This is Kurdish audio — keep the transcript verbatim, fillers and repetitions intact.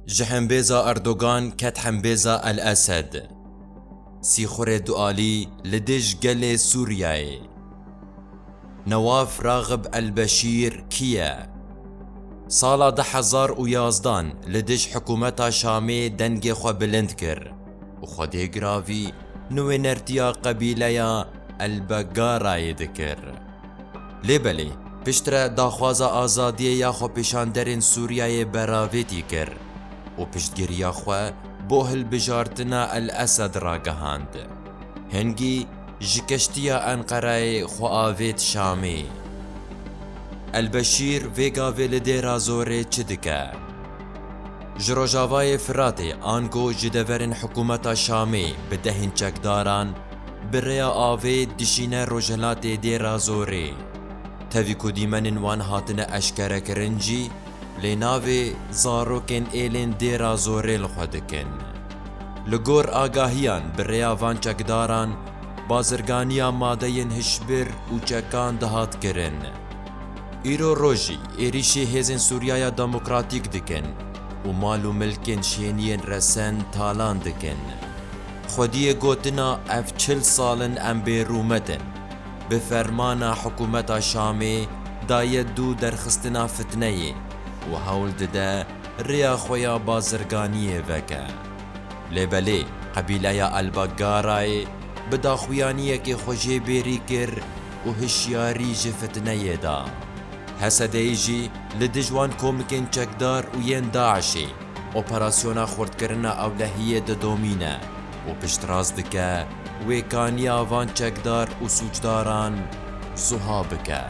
Ji hembêza Erdogan ket hembêza El Esed. Sîxurê dualî li dij gelê Sûriyeyê. Newaf Raxib El Beşîr kî ye? Sala du hezar û yazdan li dij hikûmeta Şamê dengê xwe bilind kir û Xwedê giravî nûênertiya qebîleya El Begarayê dikir. Lê belê, piştre daxwaza azadiyê ya xwepêşanderên Sûriyeyê beravêtî kir û piştgiriya xwe bo hilbijartina El Esed ragihand. Hingî ji keştiya Enqereyê xwe avêt Şamê. El Beşîr vê gavê li Dêra Zorê çi dike? Ji Rojavayê Firatê ango ji deverên hikûmeta Şamê bi dehên çekdaran bi rêya avê dişîne rojhilatê Dêra Zorê. Tevî ku dîmenên wan hatine eşkerekirin jî, lê navê zarokên êlên Dêra Zorê li xwe dikin. Li gor agahiyan bi rêya van çekdaran, bazirganiya madeyên hişbir û çekan dihat kirin. Îro rojî êrîşî hêzên Sûriyaya Demokratîk dikin û mal û milkên şêniyên resen talan dikin. Xwediyê gotina ev çil sal in em bê rûmet in, bi fermana hikûmeta Şamê daye dû derxistina fitneyê û hewl dide rêya xwe ya bazirganiyê veke. Lê belê, qebîleya El Begarayê bi daxuyaniyekê xwe jê bêrî kir û hişyarî ji fitneyê da. Hesedeyî jî li dij wan komikên çekdar û yên DAIŞê operasyona xurtkirina ewlehiyê didomîne û piştrast dike wêkaniya van çekdar û sûcdaran suha bike.